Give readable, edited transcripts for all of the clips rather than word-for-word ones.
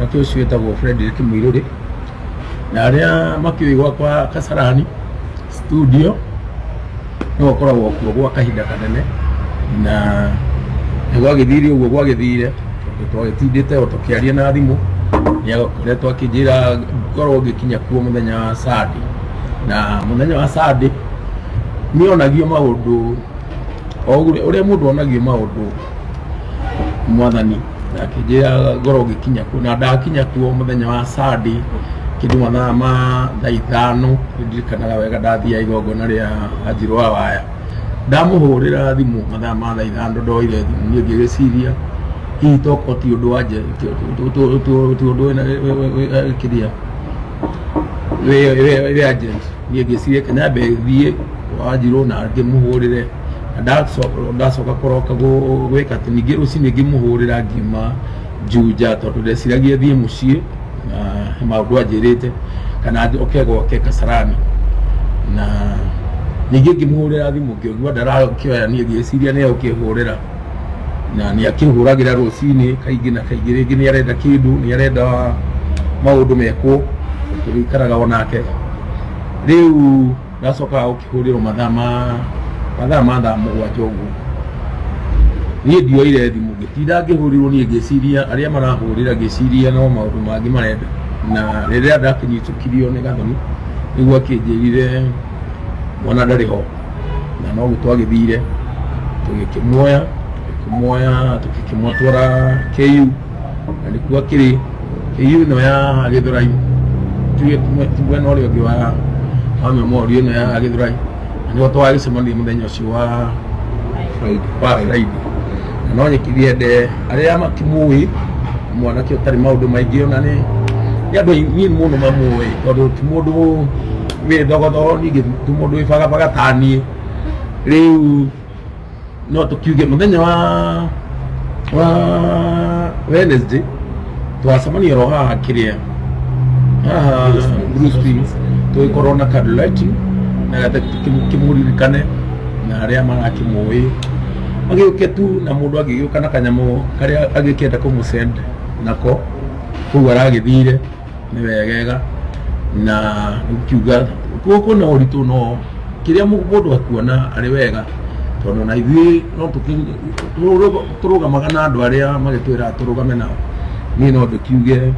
Mwanake ũcio wĩtagwo Frederick Muirũrĩ, na arĩa makĩũĩ gwakwa Kasarani studio nĩwe ũkoragwo kuo gwa kahinda kanene. Na nĩ gwagĩthire ũguo gwagĩthire, tondũ twagĩtindĩte o tũkĩaria na thimũ, nĩ akoretwo akĩnjĩra ngorwo ngĩkinya kuo mũthenya wa Sunday. Na mũthenya wa Sunday nĩ onagio maũndũ o ũrĩa mũndũ onagio maũndũ mwathani, na akĩnjĩra ngorwo ngĩkinya kuo, na ndakinya kuo mũthenya wa Sunday kĩndũ mathaa ma thaa 5. Ndirikanaga wega ndathiaga igongona rĩa Wanjirũ wa Waya, ndamũhũrĩra thimũ mathaa ma thaa 5, ndoire thimũ. Niĩ ngĩgĩciria hihi tokorwo ti ũndũ wa ti ũndũ wĩna kĩrĩa wĩ urgent. Niĩ ngĩciria reke nyambe thiĩ Wanjirũ na ngĩmũhũrĩre, na ndacoka kũroka gwĩka atĩ ningĩ rũcinĩ ngĩmũhũrĩra ngiuma Juja, tondũ ndeciragia thiĩ mũciĩ na he maũndũ anjĩrĩte kana oke gwake Kasarani. Na ningĩ ngĩmũhũrĩra thimũ ngĩigua ndarakĩoya. Niĩ ngĩciria nĩ egũkĩhũrĩra, na nĩ akĩhũragĩra rũcinĩ kaingĩ na kaingĩ, rĩngĩ nĩ arenda kĩndũ, nĩ arenda maũndũ mekwo, tũgĩikaraga onake. Rĩu ndacoka gũkĩhũrĩrwo mathaa ma thaa 7 ũguo, niĩ ndioire thimũ, ngĩtinda ngĩhũrĩrwo. Niĩ ngĩciria arĩa marahũrĩra, ngĩciria no maũndũ mangĩ marenda. Na rĩrĩa ndakĩnyitũkirio nĩ Gathoni, nĩguo akĩnjĩrire mwana ndarĩ ho, na noguo twagĩthire tũgĩkĩmuoya tũgĩkĩmũtwara KU, na nĩkuo akĩrĩ KU ĩno ya Gĩthũrai, tuge ti mwena ũrĩa ũngĩ wa memorial ĩno ya Gĩthũrai, na nĩho twagĩcemanirie mũthenya ũcio wa Friday. Na no nyĩkithie arĩa makĩmũĩ mwanake ũtarĩ maũndũ maingĩ, ona nĩ andũ aingĩ mũno mamũĩ, tondũ ti mũndũ wĩ thogothogo, ningĩ ti mũndũ wĩ bagabaga ta niĩ. Rĩu no tũkiuge mũthenya wa Wednesday twacemania oro haha kĩrĩa haha Blue Springs, tũgĩkorwo na candle lighting na getha kĩmũririkane, na arĩa marakĩmũĩ magĩũke tu, na mũndũ angĩgĩũka na kanyamũ karĩa agĩkĩenda kũmũsend nako kũu aragĩthire nĩ wegega. Na kiuga kwĩna ũritũ, no kĩrĩa mũndũ akuona arĩ wega, tondũ na ithuĩ no tũrũgamaga na andũ arĩa magĩtwĩra tũrũgame nao. Niĩ no ndĩkiuge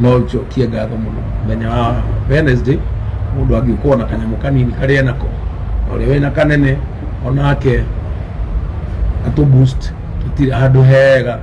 no njokie ngatho mũno. Mũthenya wa Wednesday mũndũ angĩũka na kanyamũ kanini karĩa nako, na ũrĩa wĩna kanene onake atũ boost, tũtirĩ handũ hega.